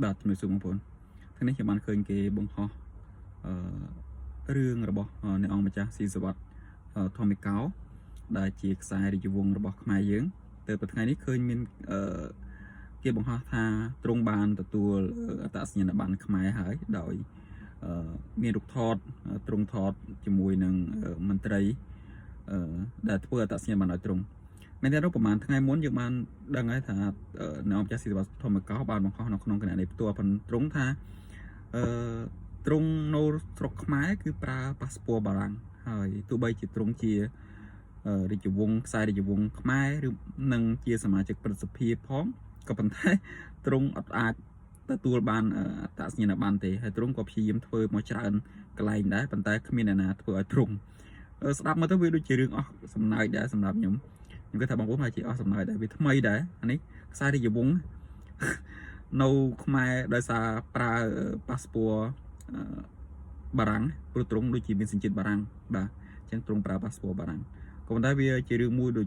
បាទជំរាបសួរបងប្អូនថ្ងៃនេះខ្ញុំបានឃើញគេបង្ហោះអឺរឿងរបស់អ្នកអង្គម្ចាស់ស៊ីសវត្តធម្មិកោដែលជាខ្សែរាជវង្សរបស់ខ្មែរយើងទៅប្រថ្ងៃនេះឃើញមានអឺគេបង្ហោះថាទ្រង់បានទទួលអត្តសញ្ញាណប័ណ្ណខ្មែរហើយដោយអឺមានរូបថតទ្រង់ថតជាមួយនឹងមន្ត្រីអឺដែលធ្វើអត្តសញ្ញាណប័ណ្ណឲ្យទ្រង់ មែនទេប្រហែលថ្ងៃមុនយើងបានដឹងហើយថាអ្នកអង្គម្ចាស់ស៊ីសវត្តធម្មិកោបានបង្ហោះនៅក្នុងគណនីផ្ទាល់ប៉ុនទ្រង់ថាអឺទ្រង់នៅស្រុកខ្មែរគឺប្រើប៉ាសពតបារាំងហើយទោះបីជាទ្រង់ជារាជវង្សខ្សែរាជវង្សខ្មែរឬនិងជាសមាជិកព្រឹទ្ធសភាផងក៏ប៉ុន្តែទ្រង់អត់អាចទទួលបានអត្តសញ្ញាណប័ណ្ណទេហើយទ្រង់ក៏ព្យាយាមធ្វើមកច្រើនកន្លែងដែរប៉ុន្តែគ្មានអ្នកណាធ្វើឲ្យទ្រង់ស្ដាប់មកទៅវាដូចជារឿងអស់សំណើចដែរសម្រាប់ខ្ញុំ ខ្ញុំគិតថាបងប្អូនប្រហែលជាអស់សំណើចដែរវាថ្មីដែរអានេះខ្សែរាជវង្សនៅខ្មែរដោយសារប្រើប៉ាសពតបារាំងព្រោះទ្រង់ដូចជាមានសញ្ជាតិបារាំងបាទអញ្ចឹងទ្រង់ប្រើប៉ាសពតបារាំងក៏ប៉ុន្តែវាជារឿងមួយដូច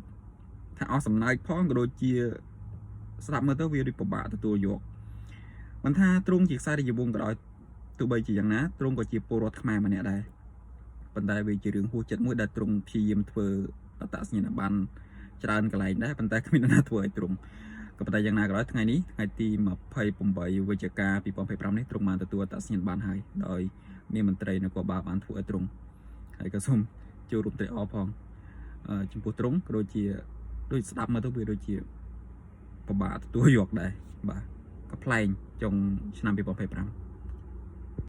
ថាអស់សំណើចផងក៏ដូចជាស្ដាប់មើលទៅវាដូចពិបាកទទួលយកមិនថាទ្រង់ជាខ្សែរាជវង្សក៏ដោយទោះបីជាយ៉ាងណាទ្រង់ក៏ជាពលរដ្ឋខ្មែរម្នាក់ដែរប៉ុន្តែវាជារឿងហួសចិត្តមួយដែលទ្រង់ព្យាយាមធ្វើអត្តសញ្ញាណប័ណ្ណ ច្រើនកន្លែងដែរប៉ុន្តែគ្មាននរណាធ្វើឲ្យទ្រង់ក៏ប៉ុន្តែយ៉ាងណាក៏ដោយថ្ងៃនេះថ្ងៃទី28វិច្ឆិកា2025នេះទ្រង់បានទទួលអត្តសញ្ញាណប័ណ្ណហើយដោយមានមន្ត្រីនគរបាលបានធ្វើឲ្យទ្រង់ហើយក៏សូមចូលរួមត្រេកអរផងចំពោះទ្រង់ក៏ដូចជាដូចស្ដាប់មើលទៅវាដូចជាពិបាកទទួលយកដែរបាទក៏ប្លែងចុងឆ្នាំ2025។